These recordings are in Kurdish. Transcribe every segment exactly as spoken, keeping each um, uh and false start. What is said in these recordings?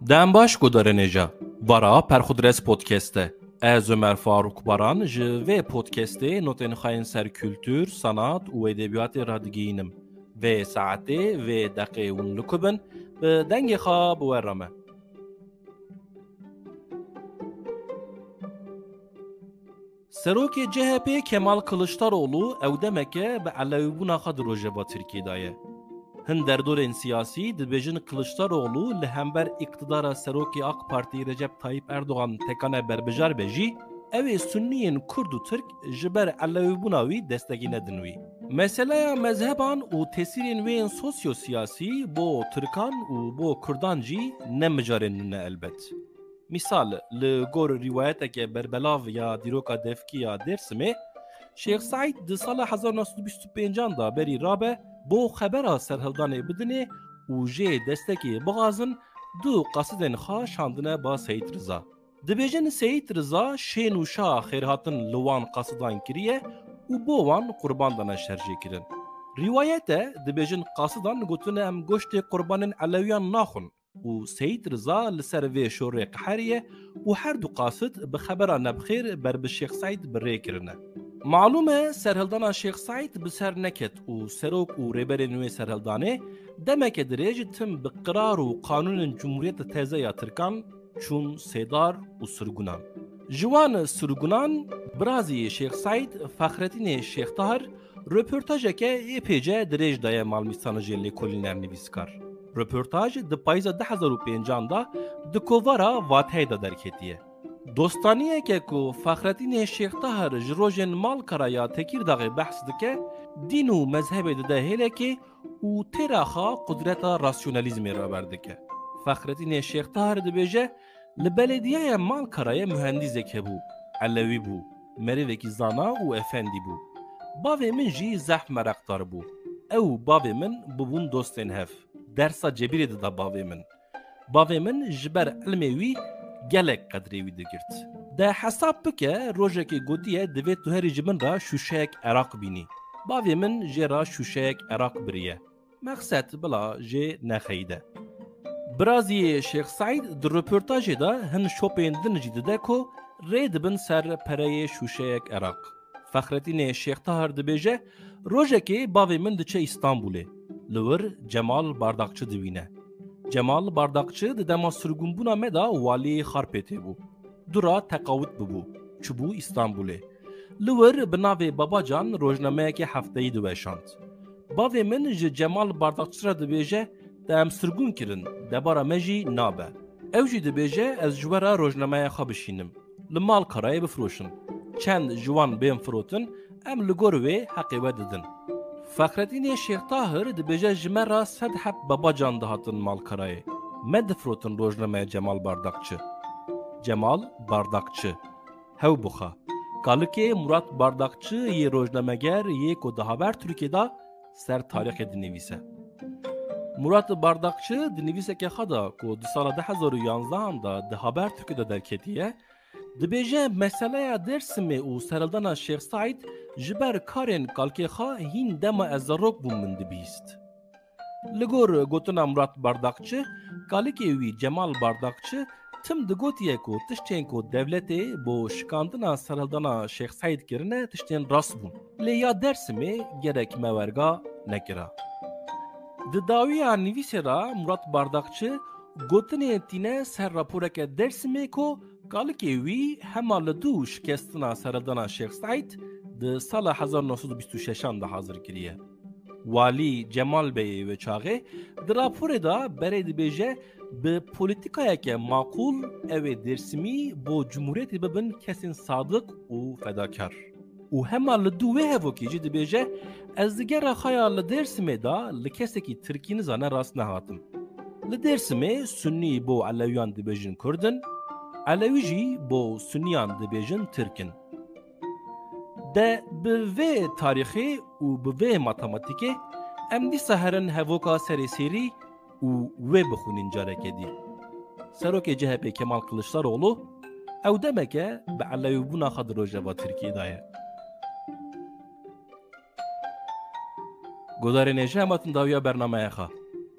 Dem baş guhdarên hêja. Vara Perxudres Podcast e. Ez Ömer Faruk Baran ji vê podcastê notên xwe yên ser kultur, sanat û edebiyatê re digihînim. Vê saetê, vê deqê hûn li ku bin, bi dengê xwe bi we re me. Serokê C H P Kemal Kılıçdaroğlu ew demeke bi elewîbûna xwe di rojeva Tirkiyê de ye. Hin derdorên siyasî dibêjin Kılıçdaroğlu li hember îqtidara serokê AK Partî Recep Tayyip Erdogan tekane berbijar be jî, ew ê Sunniyên Kurd û Tirk ji ber elewîbûna wî destekî nedin wî. Meseleya mezheban û tesîrên wê yên sosyosiyasî bo Tirkan û bo Kurdan jî ne mijarên nû ne elbet. Mîsal, li gor rîwayeteke berbelav ya dîroka devkî ya Dêrsimê, Şêx Seîd di sala hezar neh sed û bîst û pêncan de berî rabe bo xebera serhildanê bidinê û jê destekê bixwazin du qasidên xwe şandine ba Seyîd Riza. Dibêjin Seyîd Riza şên û şa xêrhatin li wan qasidan kiriye û bo wan qurban dane şerjê kirin. Rîwayet e, dibêjin qasidan gotine em goştê qurbanên Elewiyan naxwin. Û Seyîd Riza li ser vê şorê qeheriye û her du qasid bi xebera nebixêr ber bi Şêx Seîd bi rê kirine. Malûm e, serhildana Şêx Seîd bi ser neket û serok û rêberên wê serhildanê demeke dirêj tim bi qirar û qanûnên Cumhuriyeta Teze ya Tirkan çûn sêdar û sirgunan. Ji wan sirgunan birazî Şêx Seîd, Fexretînê Şêx Tahir, Röportajeke êpêce dirêj daye Malmîsana jê lêkolîner nivîskar. Röportaj di payîza du hezar û pêncan de di kovara Vateyê de derketiye. Dostaniyeke ku Fexretînê Şêx Tahir ji rojên Malkara ya Tekîrdaxê behs dike, dîn û mezhebê dide hêlekê û têra xwe qudreta rasyonalîzmê raber dike. Fexretînê Şêx Tahir dibêje, Li belediyaya Malkarayê muhendîsek hebû, elewî bû, merivekî zana û efendî bû. Bavê min jî zehf mereqdar bû. Ew û bavê min bûbûn dostên hev. Dersa cebirê dida bavê min. Bavê min ji ber ilmê wî gelek qedrê wî digirt. De hesab bike, rojekê gotiye, divê tu herî ji min re şûşeyek eraq bînî. Bavê min jê re şûşeyek eraq biriye. Mexsed bila jê nexeyde. Birazî Şêx Seîd di röportajê de hin şopên din jî dide ku rê dibin ser pereyê şûşeyek eraq. Fexretînê Şêx Tahir dibêje, Rojekê bavê min diçe Îstanbulê. Li wir Cemal Bardakçı dibîne. Cemal Bardakçı di dema sirgûnbûna me de waliyê Xarpêtê bû. Dû re teqawit bûbû, çûbû Îstanbulê. Li wir bi navê Babacan rojnameyeke hefteyî diweşand. Bavê min ji Cemal Bardakçı re dibêje, Te em sirgûn kirin, debara me jî nabe. Ew jî dibêje, Ez ji we re rojnameya xwe bişînim. Li Malkarayê bifiroşin. Çend ji wan bên firotin, em li gor wê heqê we didin. Fexretînê Şêx Tahir dibêje, Ji me re sed heb Babacan dihatin Malkarayê. Me difirotin rojnameya Cemal Bardakçı. Cemal Bardakçı. Hew bixa. Kalikê Murat Bardakçı yê rojnameger yê ku di Habertürkê de ser tarîxê dinivîse. Murat Bardakçı di nivîseke xwe de ku di sala du hezar û yanzdehan de di Habertürkê de derketiye, dibêje, Meseleya Dêrsimê û serhildana Şêx Seîd ji ber karên kalkê xwe hîn dema ez zarok bûm min dibihîst. Li gor gotina Murat Bardakçı, kalikê wî Cemal Bardakçı tim digotiye ku tiştên ku dewletê bo şikandina serhildana Şêx Seîd kirine tiştên rast bûn. Lê ya Dêrsimê gerek me werga nekira. Di dawiya nivîsê de Murat Bardakçı gotinê tîne ser raporeke Dêrsimê ku kalikê wî hema li dû şikestina serhildana Şêx Seîd di sala hezar neh sed û bîst û şeşan de hazir kiriye. Walî Cemal Beyê wê çaxê di raporê de berê dibêje, bi polîtîkayeke maqûl ew ê Dêrsimî bo cumhuriyetê bibin kesên sadiq û fedakar. Û hema li dû wê hevokê jî dibêje, Ez di gera xwe ya li Dêrsimê de li kesekî tirkî nizane rast nehatim. Li Dêrsimê sunnî bo elewiyan dibêjin kurd in, elewî jî bo sunniyan dibêjin tirk in. De bi vê tarîxê û bi vê matematîkê em dîsa herin hevoka serê sêrî û wê bixwînin careke dî. Serokê C H P Kemal Kılıçdaroğlu ew demeke bi elewîbûna xwe di rojeva Tirkiyê de ye. Guhdarên hêja, em hatin dawiya bernameya xwe.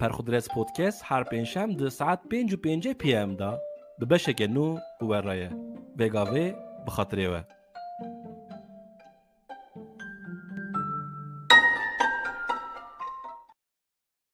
Perxudres Podcast her pêncşem di saet pênc û pêncî P M de bi beşeke nû û we re ye. Vêga vê bi xatirê we.